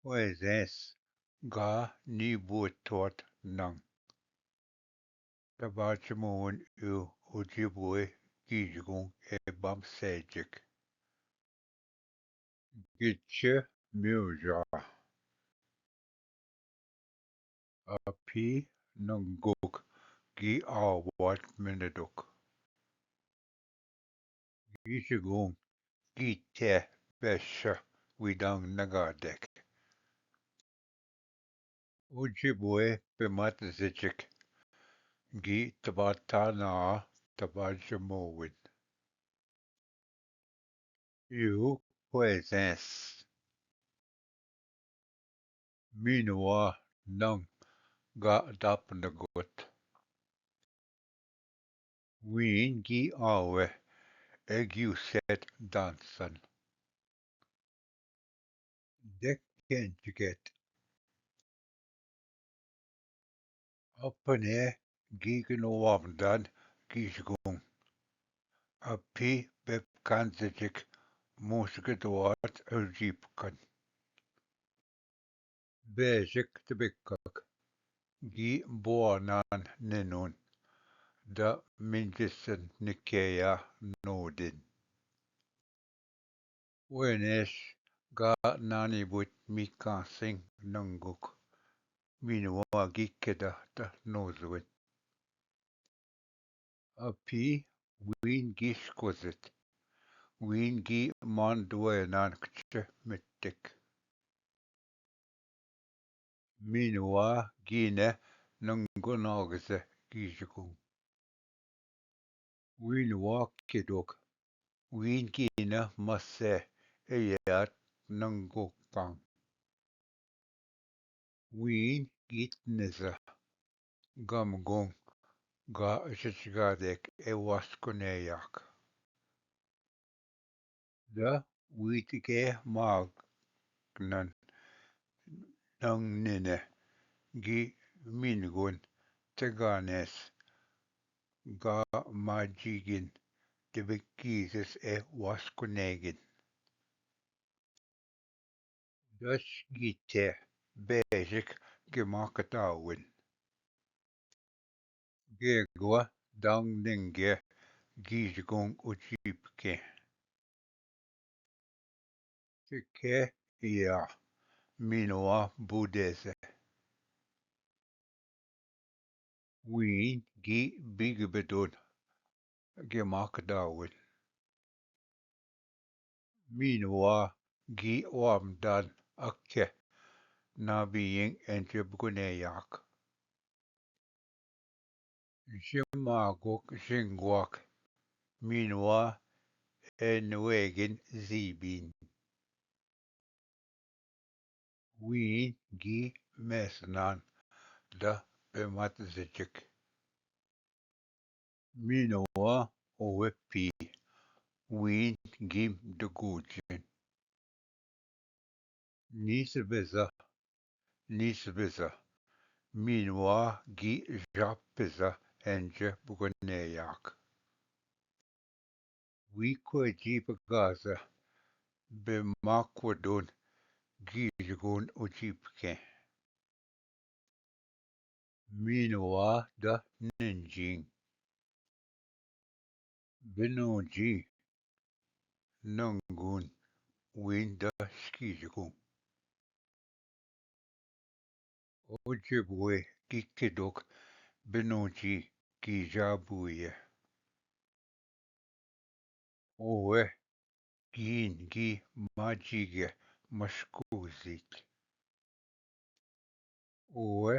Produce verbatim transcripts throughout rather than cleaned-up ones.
ओएजेंस गा नी बोथवात नंग। तबाच मोवन यू उजिबोए गीजगुंग एबाम सैजिक। गिच म्यूजा। अपी नंगुक गी आवात मिनदुक। गीजगुंग गीते पेश विदांग नगादेक। उजिबोए पेमत जिचिक गी तबाता ना तबाज मोविन। यू क्वेजेंस। मीनवा नंग गा दाप नगोत। वीन गी आवे एग्यू सेट दांसन। देखें जिकेत। अपने गीक नोवामदान गीजगुंग। अपी बेपकान जिचिक मूसगत वात अजीब कन। बेजिक तबिकक गी बोआनान नेनुन द मिंजिसन निकेया नोदिन। वेनेस गा नानी बुत मीका सिंग नंगुक मीनवा गी केदा द नोजविन। अपी वीन गी स्कोजित। वीन गी मान दुए नानक चे मिट्टिक। मीनवा गीने नंगो नागजे गीजगुंग। वीनवा केदोक। वीन गीने मसे एयात नंगो कांग। वीन गीत नजा गमगोंग गा अचचगा देख ए वास्कुने याक। द वीत के मागनन नंगनिने गी मिनगुन तगानेस गा माजीगिन तबिकीजस ए वास्कुनेगिन। दस गीते बेजिक गिमाकतावन। गेगवा दांग निंगे गीजगुंग उजीपके। तिके या मीनवा बुदेसे। वीन गी बिग बेदोन गिमाकदावन। मीनवा गी वामदान अक्के नाबियिंग एंजे बुगुने याक। जिमागोक जिंगवाक मीनवा एनवेगिन जीबीन। वीन गी मेसनान द पेमत जिचिक। मीनवा ओवे पी वीन गी दगूजिन। नीस बेजा, नीस बेजा, मीनवा गी जाप बेजा एंजे बुगने याक। वी को जीप गाजा, बे माकवडोन गीजगुन उजीप के। मीनवा द नंजिंग। बिनोजी नंगुन वीन द स्कीजगुन। ओजे बोए की किदोक बिनोजी की जा बुए। ओए गीन गी माजी गे मशकूजित। ओए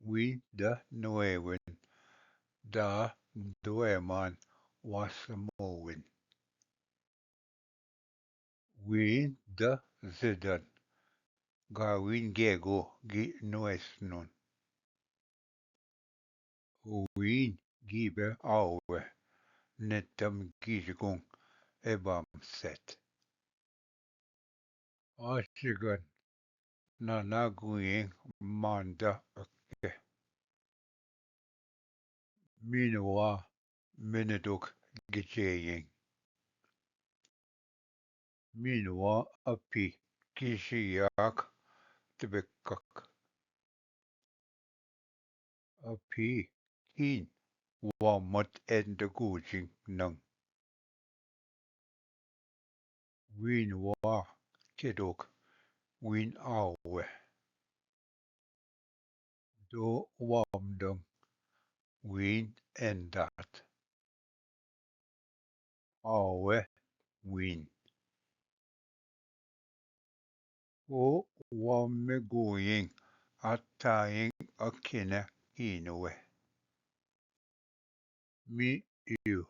वीन द नोएविन दा दोएमान वासमोविन। वीन द जिदन गावीन गेगो गी नोएसनुन। वीन गीबे आओवे, नेतम गीजगुंग एबाम सेत। आशिगन नाना गुयेंग मांदा अक्के। मीनवा मिनदुक गिचेयेंग। मीनवा अपी किशियाक अत्वेकक। अफी हीन वा मत एंड गोजिंग नंग। वीन वा केडोक वीन आवे। दो वामडंग वीन एंडात। आवे वीन। ओ वामे गोयिंग अतायिंग अकिने हीन वे। Me you